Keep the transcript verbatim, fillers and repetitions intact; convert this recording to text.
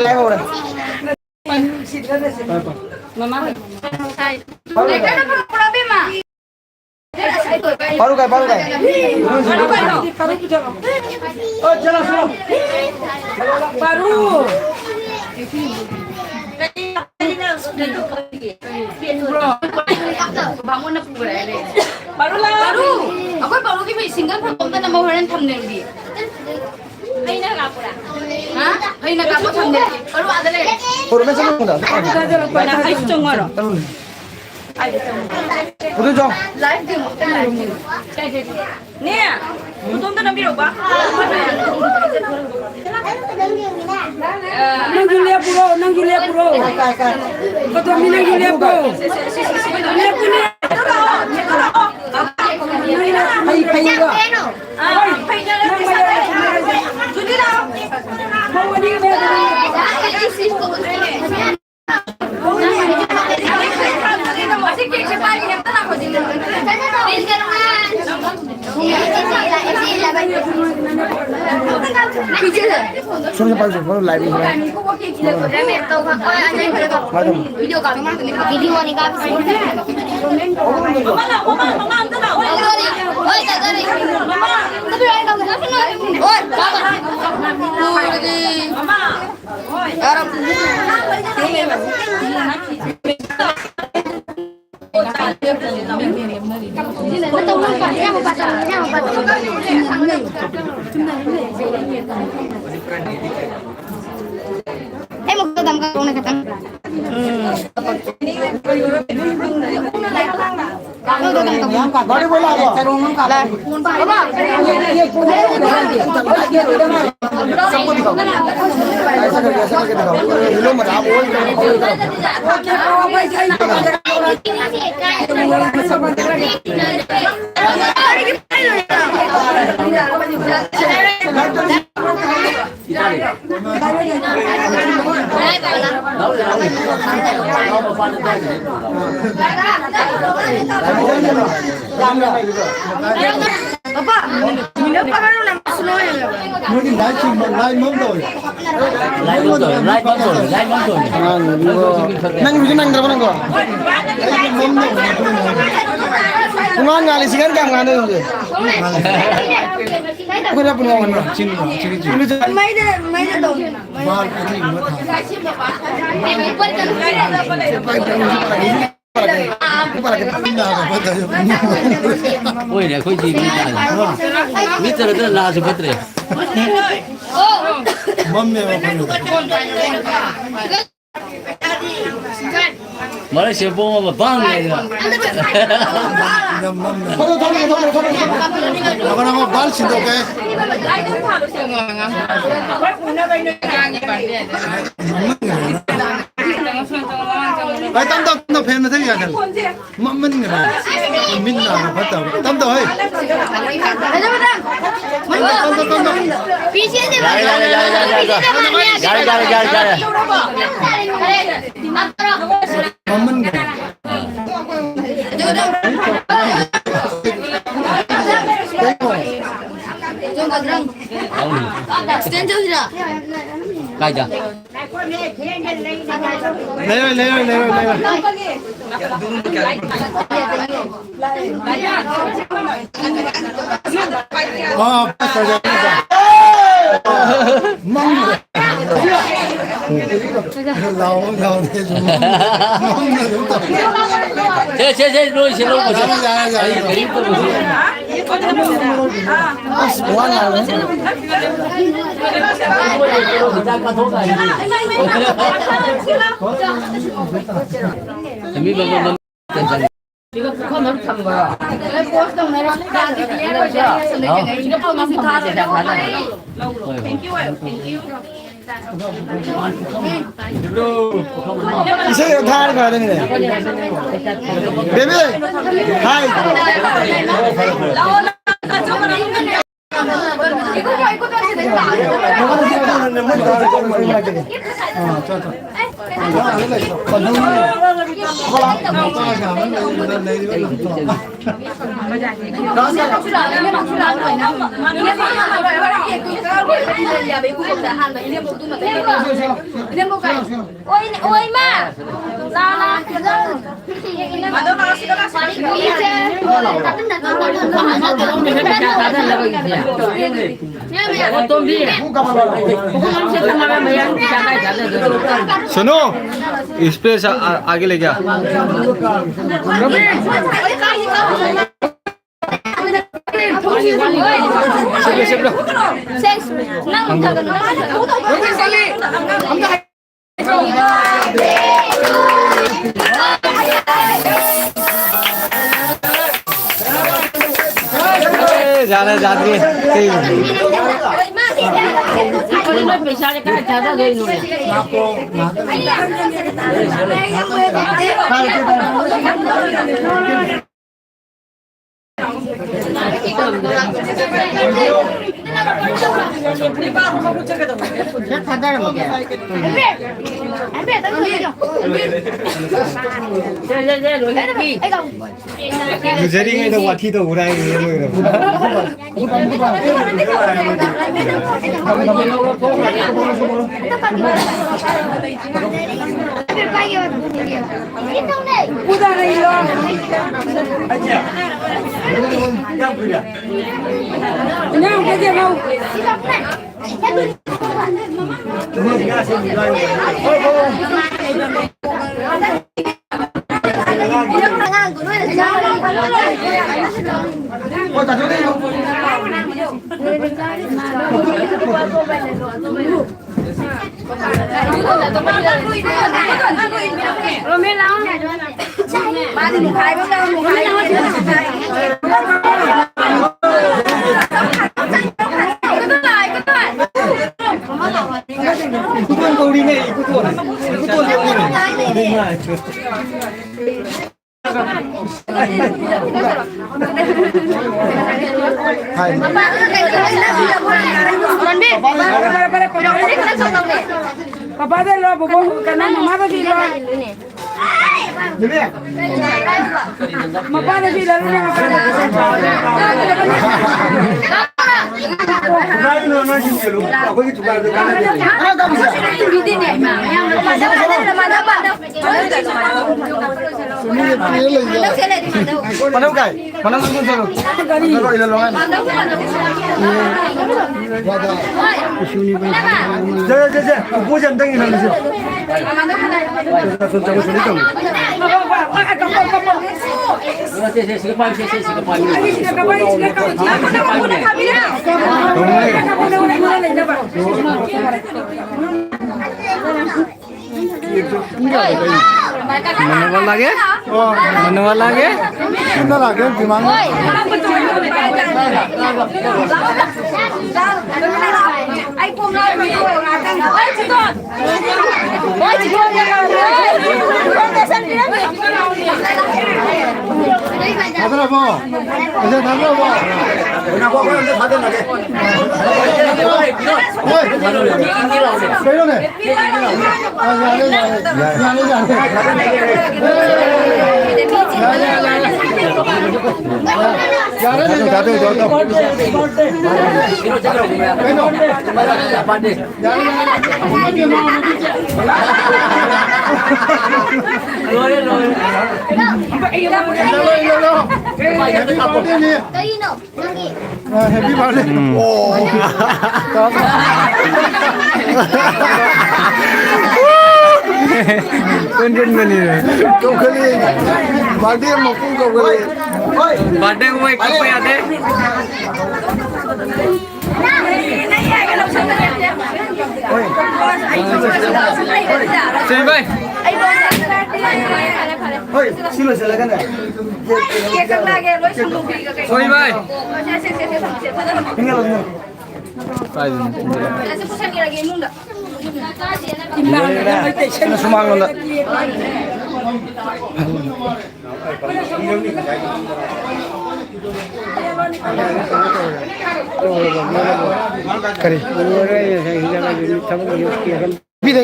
ꯂꯩꯍꯧꯔꯦ꯫ ꯃꯃꯥ꯫ ꯄꯥꯔꯨ ꯀꯥꯏ, ꯄꯥꯔꯨ ꯀꯥꯏ꯫ ꯄꯥꯔꯨ꯫ ꯕꯥꯃꯣꯟꯅ ꯄꯨꯈ꯭ꯔꯦ ꯍꯥꯏꯔꯦ꯫ ꯄꯥꯔꯨ ꯂꯥꯎ꯫ ꯄꯥꯔꯨ꯫ ꯑꯩꯈꯣꯏ ꯄꯥꯔꯨꯒꯤ ꯃꯤ ꯁꯤꯡꯒꯜ ꯐꯪꯕ ꯑꯝꯇ ꯅꯝꯃꯣ ꯍꯣꯔꯦꯟ ꯊꯝꯅꯦꯜꯒꯤ꯫ ꯍꯩꯅ ꯀꯥꯞꯄ꯭ꯔꯥ? ꯍꯥ? ꯍꯩꯅ ꯀꯥꯞꯄ ꯊꯝꯅꯦꯜꯒꯤ꯫ ꯄꯥꯔꯨ ꯑꯥꯗ ꯂꯩꯔꯦ꯫ ꯄꯨꯔꯃꯦ ꯆꯪꯉꯨ꯫ ꯑꯩꯁꯨ ꯆꯪꯉꯨꯔꯣ? ꯆꯪꯉꯨ꯫ ꯄꯨꯊꯣꯛꯆꯧ꯫ ꯅꯦ, ꯐꯣꯇꯣ ꯑꯝꯇ ꯅꯝꯕꯤꯔꯛꯎꯕ꯫ ꯅꯪꯁꯨ ꯂꯦꯞꯄꯨꯔꯣ, ꯅꯪꯁꯨ ꯂꯦꯞꯄꯨꯔꯣ꯫ ꯐꯣꯇꯣ ꯃꯤ ꯅꯪꯁꯨ ꯂꯦꯞꯄꯣ꯫ ꯂꯦꯞꯄꯨꯅꯦ꯫ ꯐꯩ, ꯐꯩ, ꯐꯩ꯫ ꯑꯥ, ꯐꯩ, ꯅꯪ ꯃꯌꯥꯏꯗ ꯊꯝꯃꯣ꯫ ꯖꯨꯂꯤ ꯂꯥꯎ꯫ ꯃꯧ ꯑꯅꯤ ꯃꯌꯥꯏꯗ ꯊꯝꯃꯣ꯫ ꯁꯣꯝꯗ ꯄꯥꯏꯁꯦ, ꯁꯣꯝꯗ live ꯌꯦꯡꯁꯦ꯫ ꯃꯥ ꯊꯝꯃꯣ꯫ ꯄꯥꯄꯥ, ꯃꯤꯅ ꯄꯥꯍꯜꯂꯣ, ꯅꯪ ꯁꯨꯂꯣ ꯌꯦꯡꯉꯦꯕ꯫ ꯃꯣꯏꯒꯤ ꯂꯥꯏꯠꯁꯤ ꯂꯥꯏꯠ ꯃꯝ ꯇꯧꯋꯦ꯫ ꯂꯥꯏꯠ ꯃꯝ ꯇꯧꯋꯦ, ꯂꯥꯏꯠ ꯃꯝ ꯇꯧꯋꯦ, ꯂꯥꯏꯠ ꯃꯝ ꯇꯧꯋꯦ꯫ ꯑꯉꯥꯡꯅꯤꯕꯣ꯫ ꯅꯪ ꯍꯧꯖꯤꯛ ꯅꯪꯗ꯭ꯔꯕ ꯅꯪꯀꯣ? ꯑꯩꯗꯤ ꯃꯝ ꯇꯧꯋꯦ꯫ ꯄꯨꯡꯉꯥꯟ ꯉꯥꯜꯂꯤ, ꯁꯤꯒꯥꯟ ꯀꯌꯥꯝ ꯉꯥꯟꯗꯣꯏꯅꯣ ꯍꯧꯖꯤꯛ? ꯑꯩꯈꯣꯏꯗ ꯄꯨꯡꯉꯥꯟ ꯉꯥꯟꯕ꯭ꯔꯣ? ꯃꯩꯗ, ꯃꯩꯗ ꯇꯧ꯫ ꯃꯩꯗ꯫ ꯕꯥꯜ ꯑꯅꯤ ꯑꯃ ꯊꯥꯜꯂꯦ꯫ ꯄꯥꯏ, ꯄꯥꯏ, ꯄꯥꯏ, ꯄꯥꯏ꯫ ꯍꯣꯏꯅꯦ, ꯑꯩꯈꯣꯏꯗꯤ ꯃꯤ ꯇꯥꯏ꯫ ꯃꯤ ꯇꯔꯛꯇꯅ ꯂꯥꯛꯑꯁꯨ ꯐꯠꯇ꯭ꯔꯦ꯫ ꯃꯝꯃꯦꯕ ꯑꯩꯈꯣꯏꯅ꯫ ꯃꯔꯛꯁꯤꯗ ꯄꯣꯝꯃꯕ ꯕꯥꯡ ꯂꯩꯗꯅ꯫ ꯌꯥꯝ ꯃꯝꯃꯦ꯫ ꯉꯥꯏꯈꯣ, ꯉꯥꯏꯈꯣ, ꯕꯥꯜ ꯁꯤꯟꯗꯣꯛꯀꯦ꯫ ꯃꯝꯃꯟꯈ꯭ꯔꯦ꯫ ꯚꯥꯏ, ꯇꯞ ꯇꯞ ꯇꯞ, ꯐꯦꯟ ꯃꯊꯛ ꯌꯥꯗ꯭ꯔꯦ꯫ ꯃꯝꯃꯟꯒ꯭ꯔꯦ꯫ ꯃꯤꯠ ꯅꯥꯕ ꯐꯠꯇꯕ꯫ ꯇꯞ ꯇꯧ, ꯍꯩ꯫ ꯇꯞ ꯇꯞ, ꯇꯞ ꯇꯞ꯫ ꯌꯥꯔꯦ, ꯌꯥꯔꯦ, ꯌꯥꯔꯦ, ꯌꯥꯔꯦ, ꯌꯥꯔꯦ꯫ ꯌꯥꯔꯦ, ꯌꯥꯔꯦ, ꯌꯥꯔꯦ, ꯌꯥꯔꯦ꯫ ꯃꯝꯃꯟꯒ꯭ꯔꯦ꯫ ꯆꯦꯟꯖꯧꯁꯤꯔ? ꯀꯥꯏꯗ? ꯂꯩꯔꯣꯏ, ꯂꯩꯔꯣꯏ, ꯂꯩꯔꯣꯏ, ꯂꯩꯔꯣꯏ꯫ ꯑꯥ, ꯄꯥꯁ ꯇꯧꯖꯔꯛꯀꯦ꯫ ꯃꯪꯗ꯫ ꯂꯥꯎꯑꯣ, ꯂꯥꯎꯑꯣ꯫ ꯃꯪꯗ ꯑꯗꯨꯝ ꯇꯧ꯫ ꯁꯦ, ꯁꯦ, ꯁꯦ, ꯂꯣꯏꯁꯦ, ꯂꯣꯏꯁꯦ꯫ ꯌꯥꯔꯦ, ꯌꯥꯔꯦ, ꯌꯥꯔꯦ꯫ ꯑꯩ ꯀꯔꯤꯝ ꯇꯧꯔꯣꯏꯁꯦ꯫ ꯑꯁ, ꯋꯥ ꯉꯥꯡꯉꯦ꯫ ꯍꯤꯗꯥꯛ ꯀꯥꯞꯊꯣꯛꯑꯒ ꯍꯥꯏꯗꯤ꯫ ꯃꯤ ꯃꯃꯜ ꯏꯒ ꯄꯨꯈꯝ ꯑꯃ ꯊꯝꯕ꯫ ꯏꯁꯩ ꯑꯃ ꯊꯥꯔꯒ ꯍꯥꯏꯔꯒꯅꯦ꯫ ꯕꯦꯕꯤ, ꯍꯥꯏ꯫ ꯑꯣꯏ, ꯑꯣꯏ, ꯏꯃꯥ꯫ ꯂꯥ, ꯂꯥ꯫ सुनो, स्पेस आ, आ, आगे ले गया। ए, जाने, जाने। ꯂꯨꯖꯔꯤꯉꯩꯗ ꯋꯥꯊꯤ ꯇꯧꯕ꯭ꯔꯥ ꯍꯥꯏꯔꯤꯅꯦ ꯃꯣꯏꯗꯣ꯫ ꯄꯄꯥꯗ ꯏꯜꯂꯣ, ꯕꯣꯕꯣꯛ, ꯀꯩꯅꯣ, ꯃꯃꯥꯗ ꯏꯜꯂꯣ꯫ ꯃꯄꯥꯅ ꯁꯤ ꯂꯧꯔꯨꯅꯦ, ꯃꯄꯥꯅ꯫ ꯃꯅꯧ ꯀꯥꯏ? ꯃꯅꯧ ꯆꯪꯁꯤꯟ ꯆꯠꯂꯨ꯫ ꯃꯅꯧ ꯏꯜꯍꯜꯂꯣ ꯍꯥꯏꯅ꯫ ꯁꯦ, ꯁꯦ, ꯁꯦ, ꯎꯄꯨꯁꯦ ꯑꯝꯇꯪ ꯏꯜꯍꯜꯂꯨꯁꯦ꯫ ꯃꯅꯧ ꯋꯥꯠꯂꯒꯦ? ꯑꯣ꯫ ꯃꯅꯧ ꯋꯥꯠꯂꯒꯦ? ꯁꯤꯟꯅ ꯂꯥꯛꯀꯦ, ꯗꯤꯃꯥꯟ꯫ ꯑꯩ ꯀꯣꯛ ꯉꯥꯎꯔꯦ, ꯉꯥꯛꯇꯪ꯫ ꯊꯥꯗꯔꯕꯣ? ꯄꯩꯁꯥ ꯊꯥꯗꯔꯕꯣ? ꯉꯥꯏꯈꯣ, ꯑꯩꯈꯣꯏ ꯑꯝꯇ ꯊꯥꯗꯅꯒꯦ꯫ ꯍꯣꯏ꯫ ꯀꯩꯅꯣꯅꯦ? ꯑ, ꯌꯥꯔꯦ, ꯌꯥꯔꯦ꯫ ꯌꯥꯔꯦ, ꯌꯥꯔꯦ꯫ ꯌꯥꯔꯦ, ꯌꯥꯔꯦ꯫ ꯌꯥꯔꯦ, ꯌꯥꯔꯦ꯫ ꯀꯩꯅꯣ? ꯂꯣꯏꯔꯦ, ꯂꯣꯏꯔꯦ꯫ ꯀꯩꯅꯣ? ꯅꯪꯒꯤ ꯑ, happy birthday꯫ ꯎꯝ꯫ ꯑꯣ꯫ ꯀꯣꯟꯖꯟꯕꯅꯤ꯫ ꯀꯧꯈꯠꯂꯤ꯫ Birthday ꯃꯄꯨ ꯀꯧꯈꯠꯂꯤ꯫ Birthday ꯃꯣꯏ ꯀꯞꯄ ꯌꯥꯗꯦ꯫ ꯆꯦ ꯏꯕꯥꯏ꯫ ꯍꯣꯏ, ꯁꯤ ꯂꯣꯏꯁꯤꯜꯂꯒꯅꯦ꯫ ꯀꯦꯛ ꯀꯛꯂꯛꯑꯒꯦ, ꯂꯣꯏ ꯁꯪꯒꯣꯝ ꯈꯤꯔꯒ ꯀꯩꯅꯣ꯫ ꯍꯣꯏ, ꯏꯕꯥꯏ꯫ ꯁꯦ, ꯁꯦ, ꯁꯦ, ꯁꯦ, ꯁꯦ, ꯁꯦ, ꯁꯦ꯫ ꯀꯥꯏꯗꯅꯣ? ꯑꯁꯤ ꯄꯨꯁꯟꯕꯤꯔꯒꯦ ꯏꯃꯨꯡꯗ꯫ ꯁꯨꯃꯥꯡꯂꯣꯝꯗ꯫ ꯀꯔꯤ?